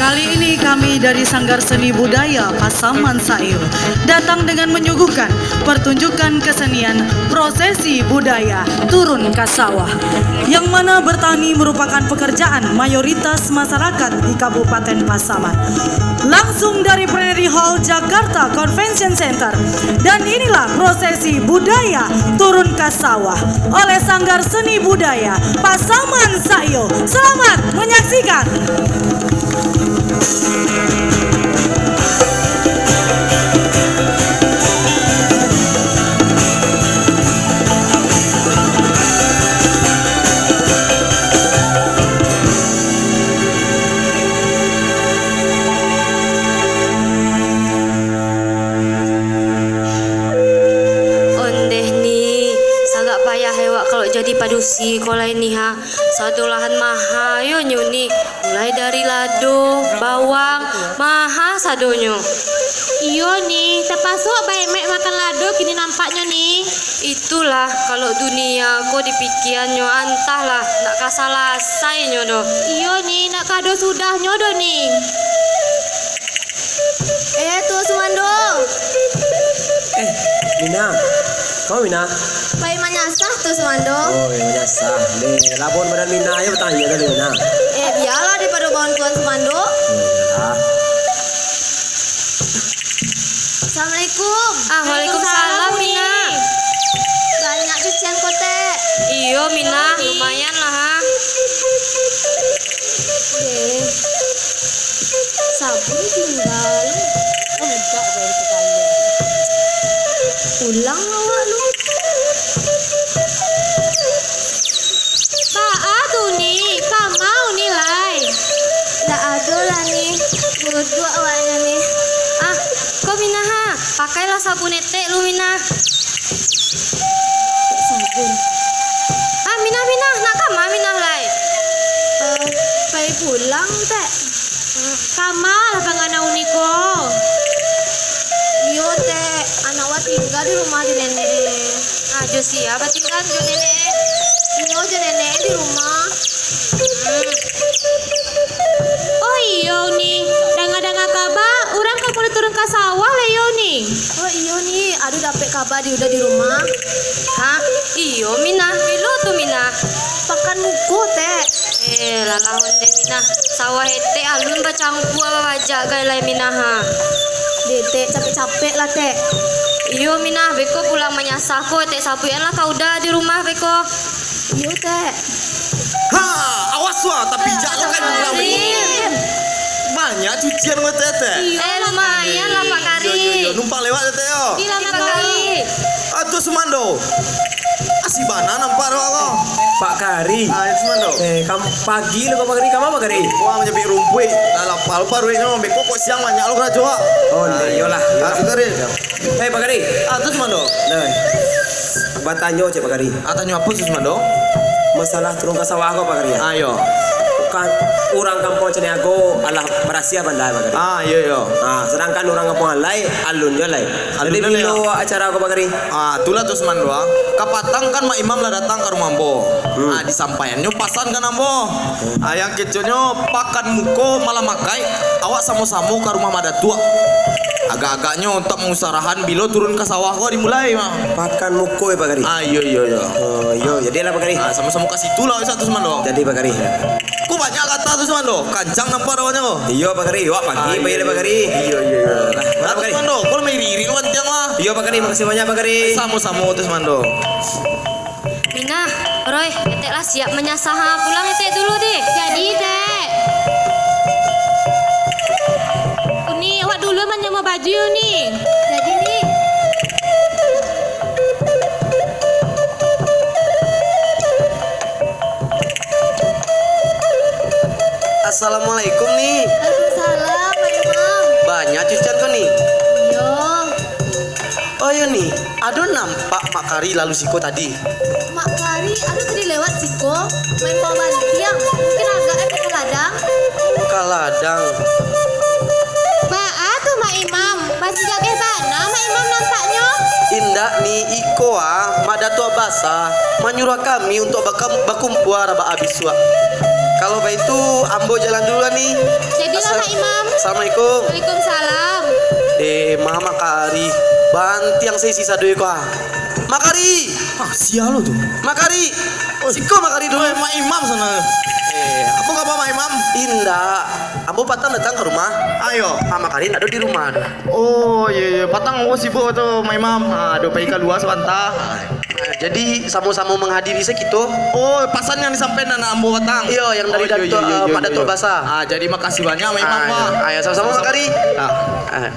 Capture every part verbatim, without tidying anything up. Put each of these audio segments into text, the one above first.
Kali ini kami dari Sanggar Seni Budaya Pasaman Sayo datang dengan menyuguhkan pertunjukan kesenian prosesi budaya turun ka sawah, yang mana bertani merupakan pekerjaan mayoritas masyarakat di Kabupaten Pasaman. Langsung dari Plenary Hall Jakarta Convention Center, dan inilah prosesi budaya turun ka sawah oleh Sanggar Seni Budaya Pasaman Sayo. Selamat menyaksikan. Ondeh ni, sagak payah awak kalau jadi padusi ko lai ni ha. Sado lahan maha yo nyo ni. Mulai dari lado, bawang, maha sadonyo. Iyo ni, tapaso baemek makan lado kini nampaknyo ni. Itulah, kalau dunia ko dipikiannyo, antahlah, ndak ka salasai nyo doh. Iyo ni, ndak ka ado sudahnyo doh ni. Eh, Tuo Sumando. Eh, Mina. Kau, Mina? Pai manyasah, Tuo Sumando. Oh, pai manyasah. Ni, labon badan Mina, ayo batanyo tadi, Mina. Eh, bialah daripado baun Tuan Sumando. Hmm, iyolah. Assalamualaikum. Ah, waalaikumsalam, Mina. Banyak cucian ko, Tek. Iyo, Mina, lumayan lah, ha. Eh, sabun tinggal. Pulang awak lu. Baa tu ni, kamau ni lai. Ndak ado lah ni, duduak awaknyo ni. Ah, ko Minah ha, pakailah sabun etek lu Minah. Sabun. Ah, Minah, Minah, nak kama Minah lai? Eh, pai pulang, Tek. Kama lah pangana uni ko? Iyo, Tek. Anak wak tingga di rumah jo nenek e. Ah, jo sia batingga jo nenek e? Iyo, jo nenek e di rumah. Hmm. Oh iyo, Uni. Danga-danga kaba, urang ka mulai turun ka sawah lai yo, Uni. Oh iyo, Ni. Ado dapek kaba di Uda di rumah. Hah? Iyo, Minah. Bilo tu, Minah? Pakan muko, Tek. Eh, lalah ondeh Minah. Sawah etek alun bacangkua babajak gai lai Minah ha. Deh, Tek, capek-capek lah, Tek. Iyo Minah, beko pulang manyasah ko, etek sabuikan lah ka Uda di rumah beko. Iyo, Tek. Ha, awas wah, tapi jak lo kan pulang beko. Banyak cucian ko, Tek, Tek. Eh, lumayan lah, Pak Kari. Iyo, iyo, iyo. Numpang lewat, Tek, yo. Gila, Pak Kari. Atuh Sumando. Asi bana nampak tu, Abang. Pak Kari. Ah, itu Sumando. Eh, kam-, pagi lo, Pak Kari. Kama, Pak Kari? Wah, manjapik rumpuik. Lah, lapar, lapar, duitnyo. Beko kok siang banyak lo karajo, Pak. Oh, ah, iyolah, iyolah. Ah, Pak Kari. Eh, Pak Kari. Ah, tu Sumando. Nah. Batanyo cek, Pak Kari. Ah, tanyo apo tu, Sumando? Masalah turun ka sawah ko, Pak Kari. Ah, iyo. Kan urang kampuang Caniago alah barasiah bandai, Pak Kari. Ah, iyo, iyo. Ah, sadangkan urang kampuang alai, alun jo lai. Jadi, bilo acara ko, Pak Kari? Ah, itulah tu, Sumando, ah. Kapatang kan Mak Imam lah datang ka rumah ambo. Hmm. Ah, disampaiannyo pasan ka ambo. Ah, yang keceknyo pakan muko malam akaik, awak samo-samo ka rumah Mak Datuak. Agak-agaknyo untuak mangusarahan bilo turun ka sawah ko dimulai, mah. Pakan muko, yo, Pak Kari? Ah, iyo, iyo, iyo. Oh, iyo, jadilah, Pak Kari. Ah, samo-samo ka situ lah, Ustaz tu, Sumando. Jadi, Pak Kari. Ko banyak kata tu, Sumando. Kancang nampak awaknyo ko. Iyo, Pak Kari. Wak pagi, ah, iyo, iyo, Pak Kari. Iyo, iyo, iyo. Nah, Pak Kari. Sumando, ko lah mairi-iri lo antiang lah. Iyo, Pak Kari. Makasih banyak, Pak Kari. Samo-samo tu, Sumando. Minah, Roy, etek lah siap manyasah ha. Pulang etek dulu, deh. Jadi, Tek. Uni, awak dulu manyamo baju, Uni. Jadi, Ni. Assalamualaikum, Ni. Waalaikumsalam, Pak Imam. Banyak cucian ko, Ni? Iyo. Oh, iyo, Ni. Ado nampak Mak Kari lalu siko tadi? Mak Kari, ado tadi lewat siko, main bawa bantiang. Mungkin agak, eh, ka ladang. Ka ladang. Baa tu, Mak Imam? Indak beh bana, Mak Imam, nampaknyo. Indak ni, iko ah, Mak Datuak Basa manyuruah kami untuak bakam-, bakumpua rabaah bisuak. Kalau baitu, ambo jalan dulu lah ni. Jadilah, Mak Imam. Assalamualaikum. Waalaikumsalam. Eh, Mak, Mak Kari. Bantiang sa isi sadoe ko ah. Mak Kari! Ah, sia lo tu. Mak Kari! Oi. Siko Mak Kari dulu. Oi, Mak Imam sana. Eh, apo kaba Mak Imam? Indak. Ambo patang datang ka rumah. Ayo. Ah, Mak Kari ndak ado di rumah tu. Oh, iyo, iyo. Patang ambo sibuk tu, Mak Imam. Ah, ado pai kalua sabanta. Ah, jadi, samo-samo manghadiri se kito. Oh, pasan yang disampaikan anak ambo patang. Iyo, yang dari Oh, iyo, Datuk, iyo, eh, iyo, Mak iyo, Datuk iyo. Basa. Ah, jadi makasih banyak, Mak Imam, Ah, Mak. Iyo, iyo, samo-samo, Mak Kari. Ah. Ah.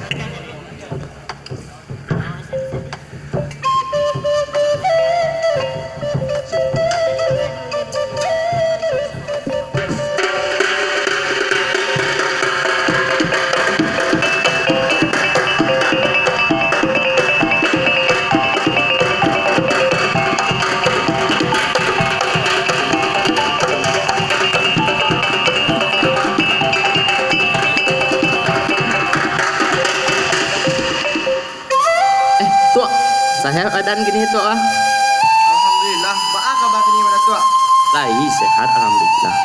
Eh, Tuak, sahat keadaan kini, Tuak, ah? Alhamdulillah. Baa kaba kini, Mak Datuak? Lai sehat, alhamdulillah.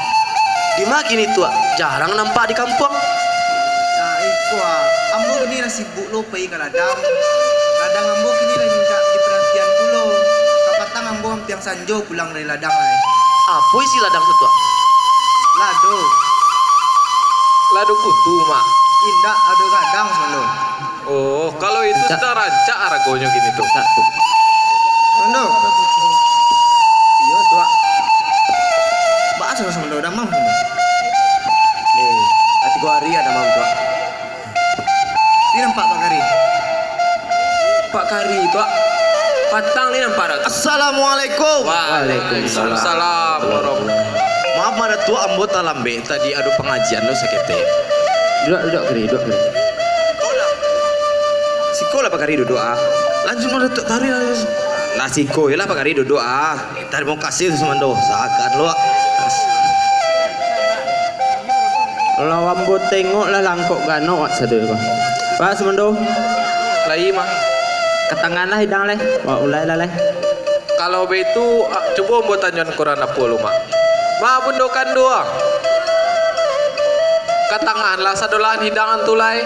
Dima kini, Tuak? Jarang nampak di kampuang. Nah, iko, ah. Ambo kini lah sibuk lo pai ka ladang. Ladang ambo kini lah mintak diparatian pulo. Kapatang ambo ampiang sanjo pulang dari ladang lai. Apo isi ladang tu, Tuak? Lado. Lado kutu, Mak? Indak, lado gadang, Sumando. Oh, kalau itu Cak. Sudah rancak aragonyo kini tu. Cak tu. Sumando. Iyo, Tuak. Baa Sumando, Sumando, damam, Sumando. Eh, lah tigo hari lah damam, Tuak. Ni nampak Pak Kari. Pak Kari, Tuak. Patang ni nampak, Tuak. Assalamualaikum. Waalaikumsalam. Waalaikumsalam warahmatullahi. Maaf, Mak Datuak, ambo talambek. Tadi ado pangajian tu saketek. Duduak, duduak, Kari, duduak, Kari. Siko lah Pak Kari duduak, ah. Lanjuik, Mak Datuak, taruih lah. Lah, siko je lah Pak Kari duduak, ah. Tarimo kasih, Sumando. Sagan lo, ah. Kalau ambo tengok lah langkok ganok, wak sado ko. Pak Sumando. Lai, Mak. Katangan lah hidang lai. Wak ulai lah lai. Kalau baitu, ah, cubo ambo tanyoan ka urang dapua lu, Mak. Mak, bundo kanduang. Katangan lah sadolahan hidangan tu lai.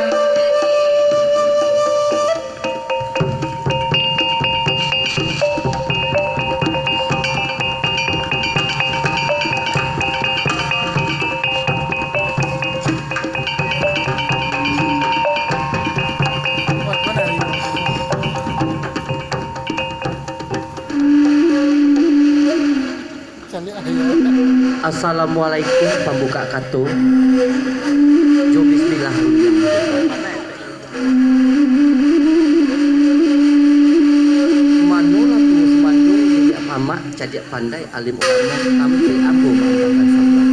Assalamualaikum, pambukak kato. Jo bismillah. Manolah tuo Sumando, bijak mamak, cadiak pandai, alim ulama, tampek ambo maambakan sambah.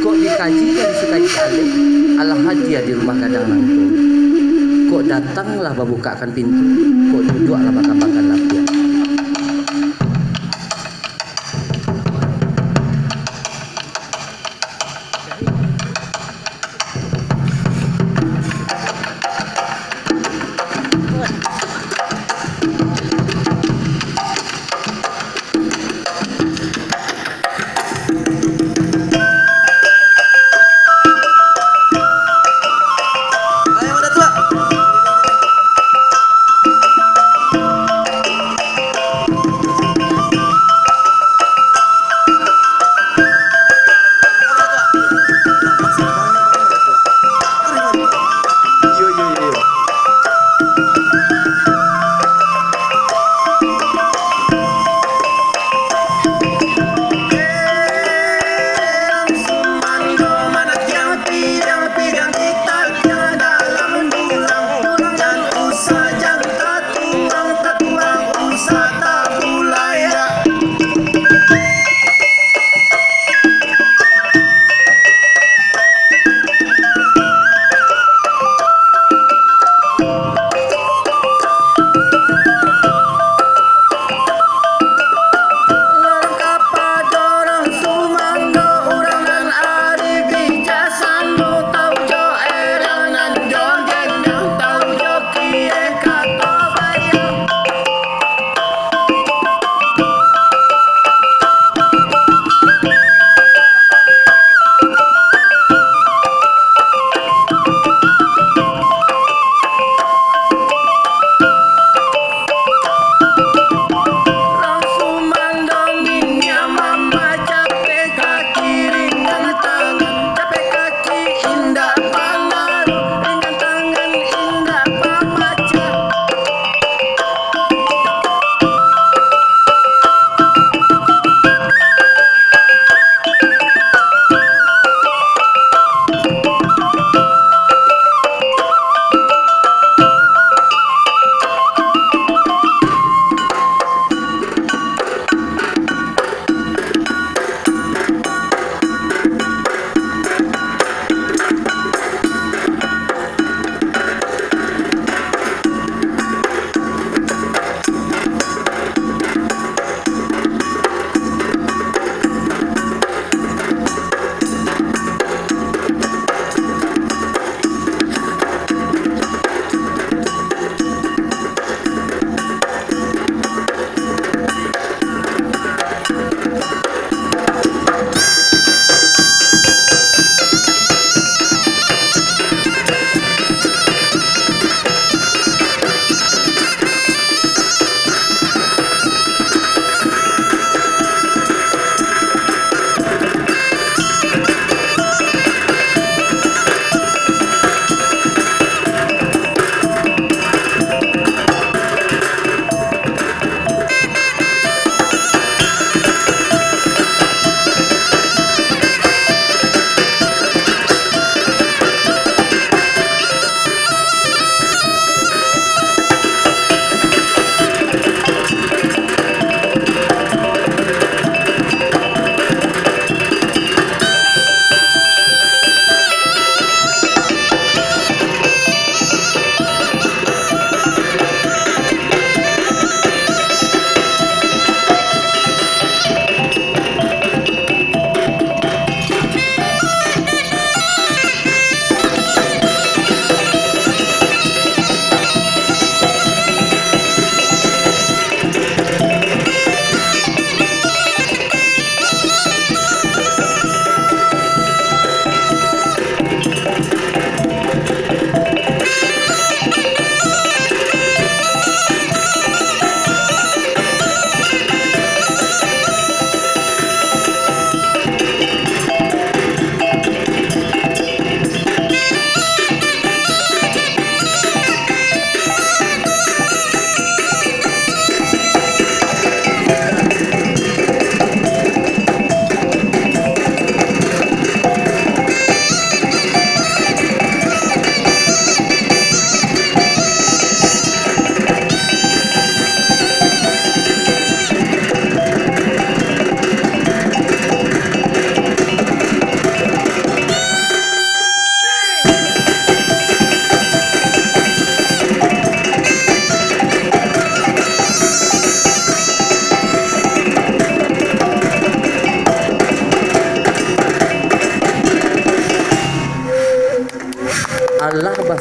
Kok dikaji dari sikaji alek, alah hadia di rumah gadang nangko. Kok datanglah babukakkan pintu, kok duduaklah bakambakan lapiak.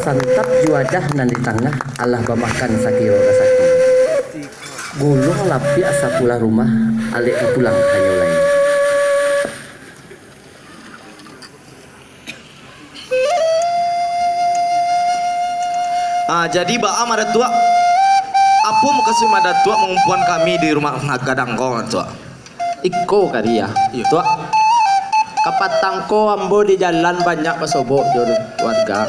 Santap juadah nan di tangah, alah bamakan sakiro rasaki. Gulung lapiak sapulah rumah, alek ka pulang hanyo lai. Ah, jadi baa Madatuak? Apo mukasuik Madatuak mangumpuan kami di rumah gadang ko, Madatuak? Iko kari ah, Iyo. Tuak. Kapatang ko ambo di jalan banyak basobok jo warga.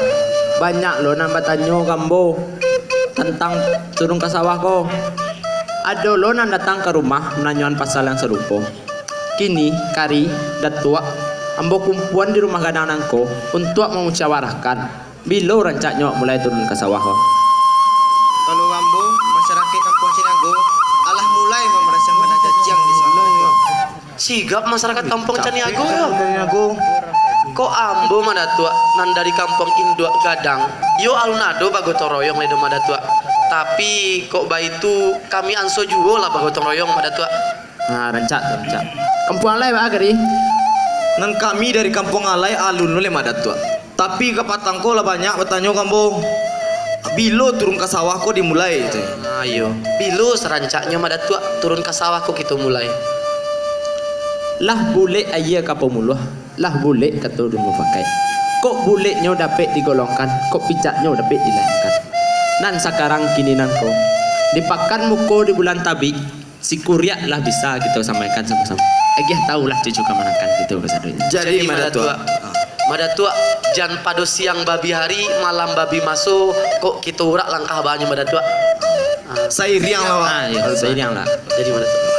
Banyak lo nan batanyo ka ambo tantang turun ka sawah ko. Ado lo nan datang ka rumah mananyoan pasal nan sarupo. Kini, kari, Datuak, ambo kumpuan di rumah gadang nangko untuak mamusyawarahkan bilo rancaknyo mulai turun ka sawah ko. Kalau ambo, masyarakaik Kampuang Caniago, alah mulai mamarasan badan caciang di sawah. Sigap masyarakat Kampuang Caniago yo. Caniago. Kok ambo, Madatuak, nan dari Kampuang Induak Gadang, yo alun ado bagotong royong lai doh, Madatuak. Tapi, kok baitu, kami anso juo lah bagotong royong, Madatuak. Nah, rancak tu, rancak. Kampuang alai baa, kari? Nan kami dari kampuang alai alun lo lai, Madatuak. Tapi kapatang ko lah banyak batanyo ka ambo, bilo turun ka sawah ko dimulai, tu. Ah, iyo. Bilo sarancaknyo, Madatuak, turun ka sawah ko kito mulai? Lah bulek aia ka pamuluah, lah bulek kato di mufakat. Kok buleknyo dapek digolongkan, kok pijaknyo dapek dilayangkan. Nan sakarang kini nangko, di pakan muko di bulan Tabik, Sikuriak lah bisa kito samaikan samo-samo. Agiah tahulah cucu kamanakan kito kasadonyo. Jadi, Madatuak. Madatuak, jan pado siang babi hari, malam babi maso, kok kito urak langkah banyo, Madatuak. Ah. Sairiang lah, Wak. Ah, iyo, sairiang lah. Jadi, Madatuak.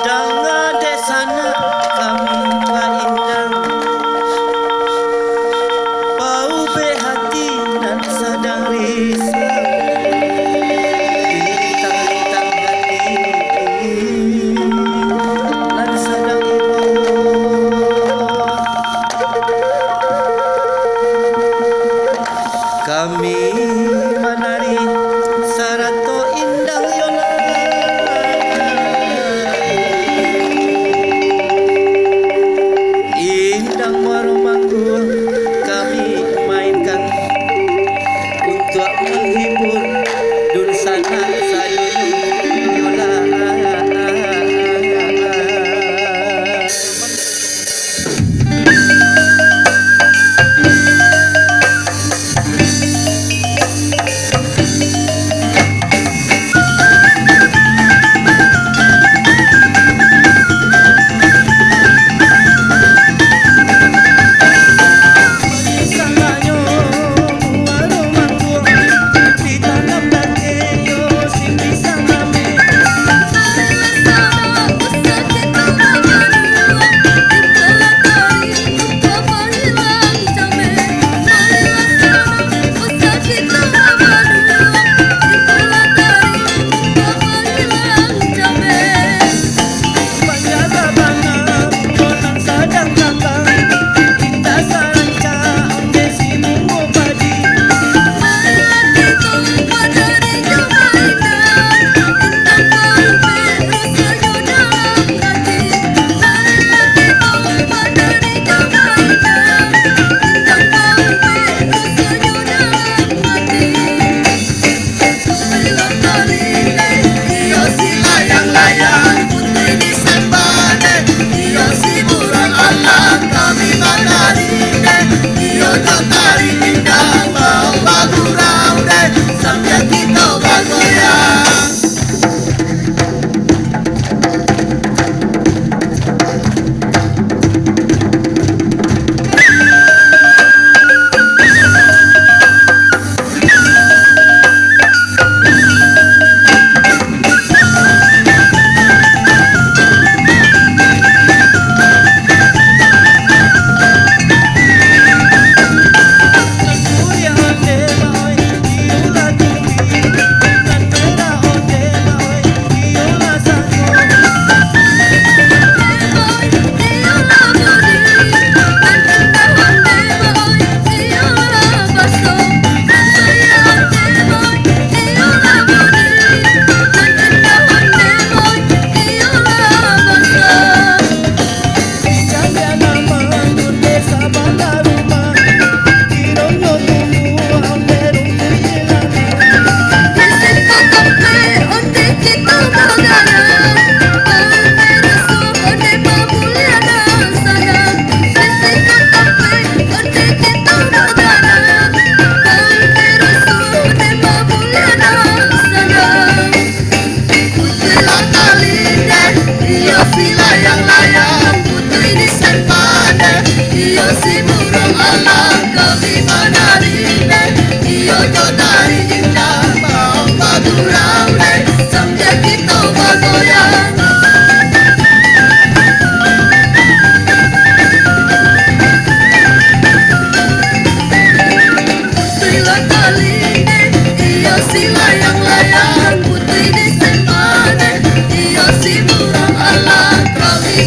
Danga dek sanak kami Pak Indang, paubek hati nan sadang risau, lintang-lintang hati nan sadang ibo. Kami manari sarato Indang Yola. Indang Muaro Manggung kami mainkan untuak manghibur dunsanak sadonyo Yola.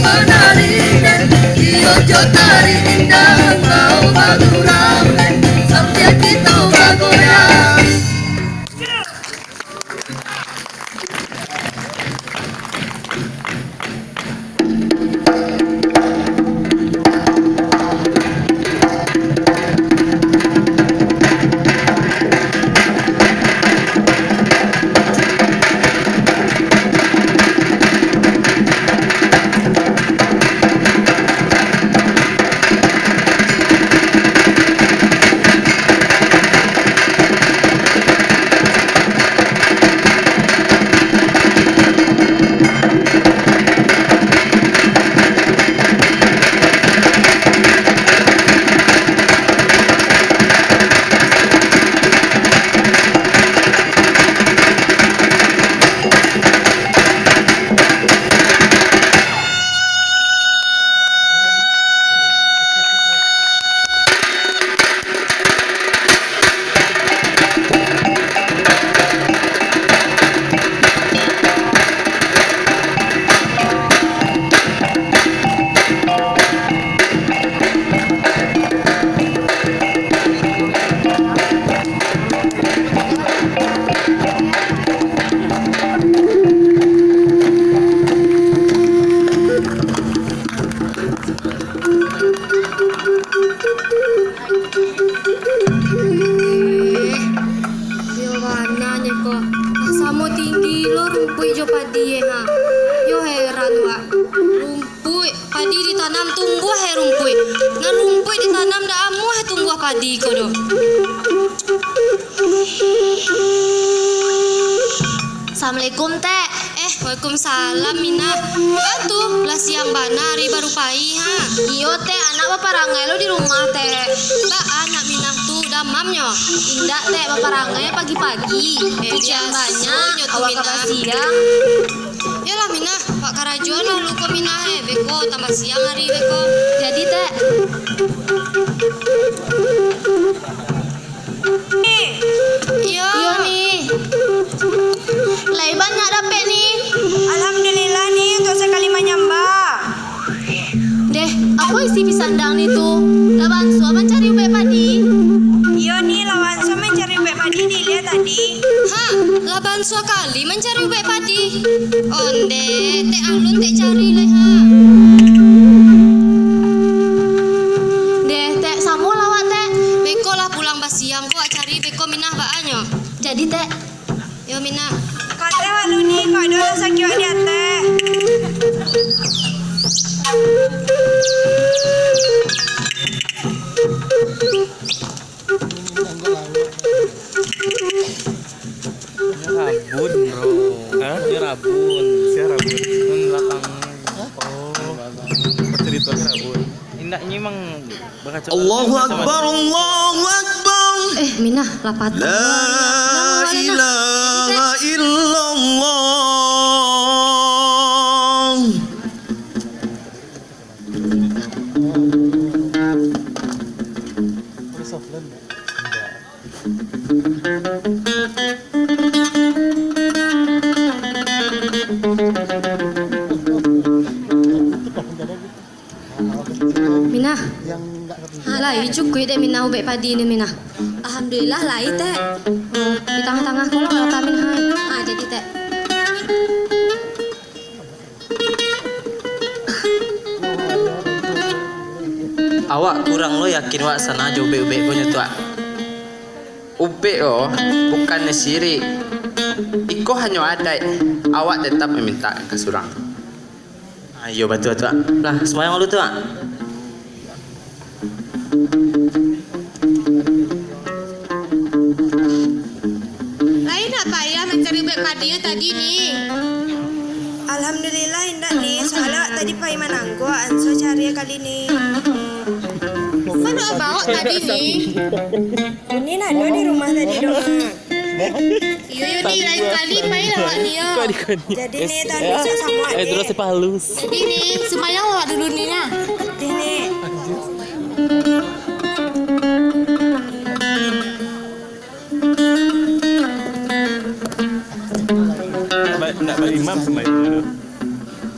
Panari den, iyo jo tari indang, bau bagurau den, sambilan kito bagoyang. Eh, iyo bana nyo ko. Lah samo tinggi lo rumpuik jo padi e, ha. Yo heran wak. Rumpuik, padi ditanam tumbuah e rumpuik. Nan rumpuik ditanam dak amuah tumbuah padi ko doh. Assalamualaikum, Tek. Eh, waalaikumsalam, Minah. Baa tu, lah siang bana ari baru pai, ha? Iyo, Tek, anak baparangai lo di rumah, Tek. Baa anak Minah tu, damam nyo? Indak, Tek, baparangai pagi-pagi. Eh, ujian banyak, biasonyo tu, awak ka Minah. Basiang. Yolah, Minah, awak karajoan lah lu ko, Minah, eh. Beko tambah siang ari, beko. Jadi, Tek. Ni. Iyo. Iyo, Ni. Lai banyak dapek, Ni? Alhamdulillah, Ni, untuak sakali manyamba. Deh, apo isi pisandang Ni tu? Lah bansua mancari ubek padi? Iyo, Ni, lah bansua mancari ubek padi di ilia tadi. Ha, lah bansua kali mancari ubek padi. Ondeh, Tek, alun Tek cari lai, ha. Deh, Tek, samo lah awak, Tek. Beko lah pulang basiang ko, awak cari beko Minah baa nyo. Jadi, Tek. Yo, Minah. Ka ateh wak lu, Ni, kok ado urang sakik wak di ateh. Nyo rabun, bro. Hah? Nyo rabun. Sia rabun? Nan balakang. Hah? Oh. Nan balakang. Cerito nyo rabun. Indak, nyo emang bakaco. Allahu Akbar, Allahu Akbar. Eh, Minah, lah patah. La ilaha illallah. Minah. Alah, cukuik dek Minah ubek padi ni, Minah. Alhamdulillah, lai, Tek. Oh, di tangah-tangah kolong lah, Minah. Ah, jadi, Tek. Awak kurang lo yakin wak sana jo ubek-ubek ko nyo tu, wak. Ubek ko bukannyo sirik. Iko hanyo adaik. Awak tetap mamintak ka surang. Ah, iyo, batua tu, wak. Lah, sumbayang dulu tu, wak. Lai ndak payah mancari ubek padi tadi, Ni? Alhamdulillah, indak, Ni. Soalnyo awak tadi pai manangguak, anso cari kali, Ni. Mano abak awak tadi, Ni? Ni ndak ado di rumah tadi doh, Mak. Iyo, iyo, Ni, lain kali pailah awak, Ni, yo. Jadi, Ni, tahan bisuak samo awak, Ni. Jadi, Ni, sumbayang awak dulu, Ni, nah. Deh, Ni. Ba-, ndak baimam sumbayang dulu.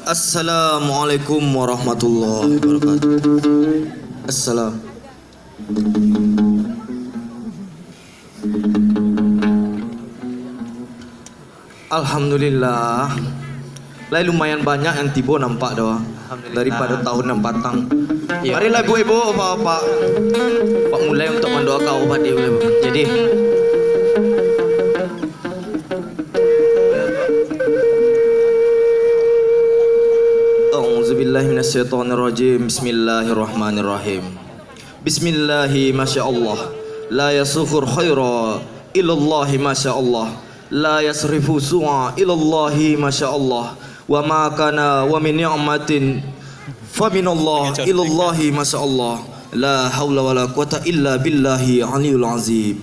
Assalamualaikum warahmatullahi wabarakatuh. Assalam. Alhamdulillah. Lai lumayan banyak yang tibo nampak doh. Alhamdulillah. Daripado tahun yang patang. Iyo. Marilah ibu-ibu, bapak-bapak. Pak mulai untuk mandoakan Pak Padi. Jadi, A'udzubillahi minasyaitonirrajim. Bismillahirrahmanirrahim. Bismillahi, masya Allah. La yasukhur khaira illallahi, masya Allah. La yasrifu su'a illallahi, masya Allah. Wa ma kana wa min ni'matin fa minallah ilallahi, masya Allah. La haula wala quwata illa billahi aliyul azim.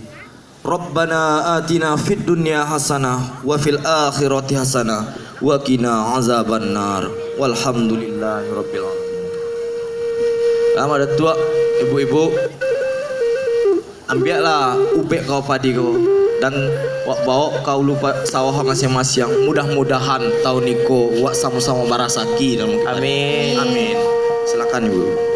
Rabbana atina fid dunya hasanah wa fil akhirati hasanah wa qina azabannar. Walhamdulillahi rabbil alamin. Selamat datuak, ibu-ibu. Ambiaklah ubek kau padi ko, dan wak bawok ka ulu pa-, sawah masiang-masiang. Mudah-mudahan tahun iko wak samo-samo barasaki dalam. Amin. Amin. Silakan, Ibu.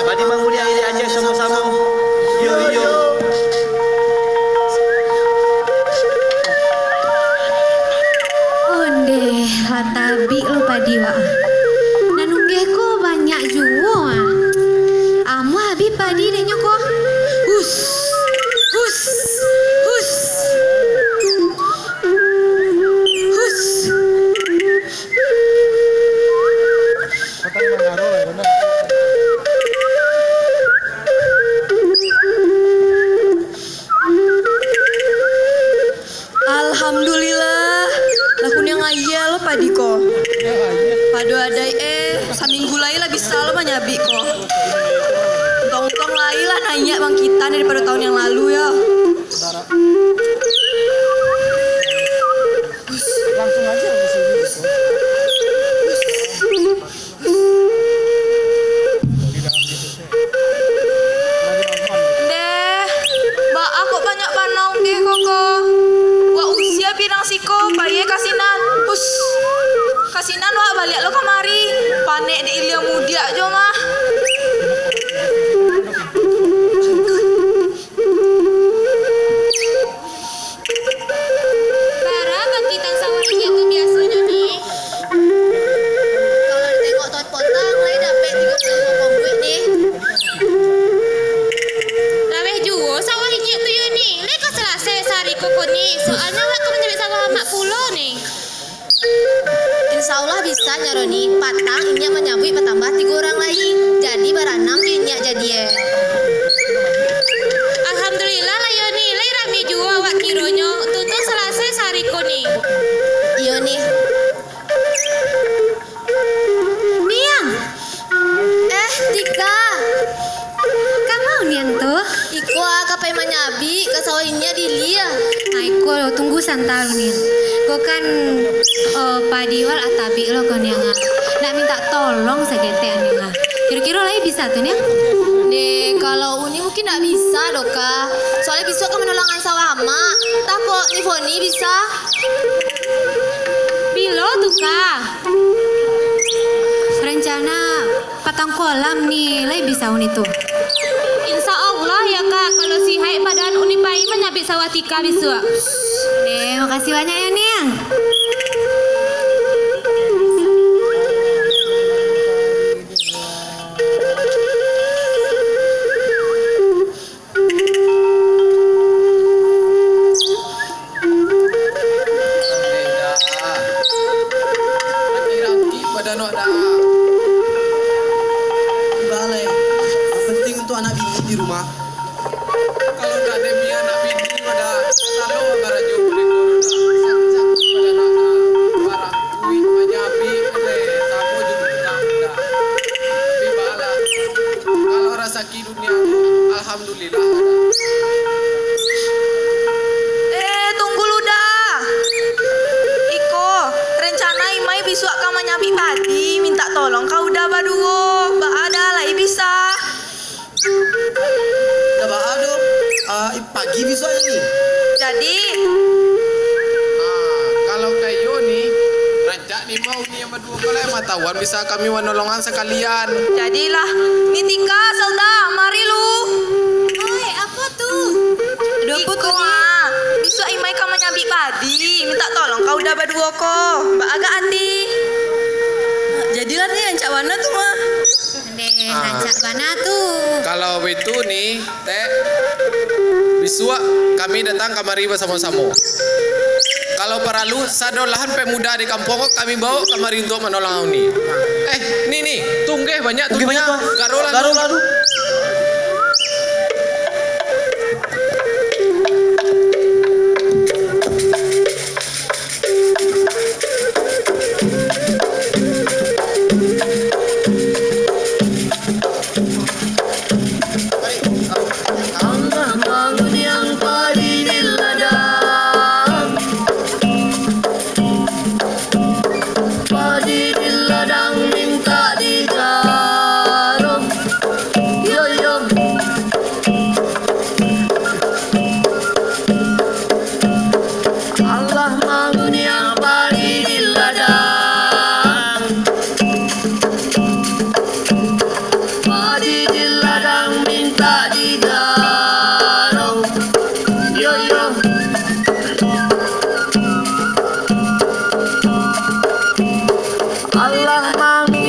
Padi mangguliang diri aja samo-samo. Yo, yo. Ondeh, lah tabik lo padi wak. Nan unggeh ko banyak juo ah. Amuah abih padi dek nyo ko. Hus, hus, hus. Hus. Alhamdulillah, lah kuniang aia lo padi ko. Pado adai eh, saminggu lai lah bisa lo manyabik ko. Untuang-untuang lai lah naiak bangkitan daripado tahun yang lalu yo. Langsung aja, langsung aja. Ndeh, baa kok banyak bana unggeh ko ko? Wak usia pirang siko, payi ka sinan. Hus, ka sinan wak baliak lo kamari. Panek dek ilia mudiak jo mah. Bara bangkitan sawah inyiak tu biasonyo, Ni? Kalau ditengok tahun potang, lai dapek tigo puluah limo kombuik, Ni. Laweh juo sawah inyiak tu yo, Ni. Lai ka salasai sahari ko ko, Ni. Soalnyo awak ka manjamik sawah amak pulo, Ni. Insya Allah bisa nyo, Roni. Patang inyiak manyabuik batambah tigo urang lai. Jadi baranam jo inyiak jadi, eh. Alhamdulillah lah yo, Ni. Lai rami juo awak kironyo. Tuntuang salasai sahari ko, Ni. Iyo, Ni. Niang! Eh, Tika! Ka ma Niang tu? Iko ah, ka pai manyabik, ka sawah inyiak di ilia. Ah, iko, tunggu santa lu, Niang. Ko kan, oh, padi wak lah tabik lo ko, Niang ah. Nak mintak tolong saketek, Niang ah. Kiro-kiro lai bisa tu, Niang? Deh, kalau Uni mungkin ndak bisa doh, Ka. Soalnyo bisuak ka manolangan sawah amak. Tako Ni Foni bisa. Bilo tu, Ka? Rancana patang kolam, Ni, lai bisa Uni tu. Insya Allah ya, Ka, kalau sihaik badan Uni pai manyabik sawah Tika bisuak. Eh, makasih banyak ya, Niang. Raki-raki badan awak dah. Udah lah, yang penting untuk anak bini di rumah. Kalau ndak demi anak bini, pada selalu karajo bulik pada anak-anak, barang kuih, manyabik, samo jo tukang dah. Tapi baalah, kalau Jadi, ah, kalau kayo ni, rancak ni mau ni yang baduo ko lai, matahuan bisa kami manolongan sakalian. Jadilah. Nitika, Salda, mari lu. Oi, apo tu? Ado apo tu, Ni? Ah, bisuak Imai ka manyabik padi, mintak tolong ka uda baduo ko. Baa gak ati? Jadilah ni, rancak bana tu mah. Ndeh, ah, rancak bana tu. Kalau baitu ni, Tek, bisuak kami datang kamari basamo-samo. Kalau paralu, sadolahan pemuda di kampuang ko kami baok kamari untuak manolong ni. Eh, ni, ni, tunggeh banyak tu. Tunggeh banyak tu. Garo lah tu. Garo lah tu. Allah manguniang padi di ladang, padi di ladang mintak digarong. Yo, yo. Allah manguniang padi di ladang, padi di ladang mintak digarong. Yo, yo. Allah mang-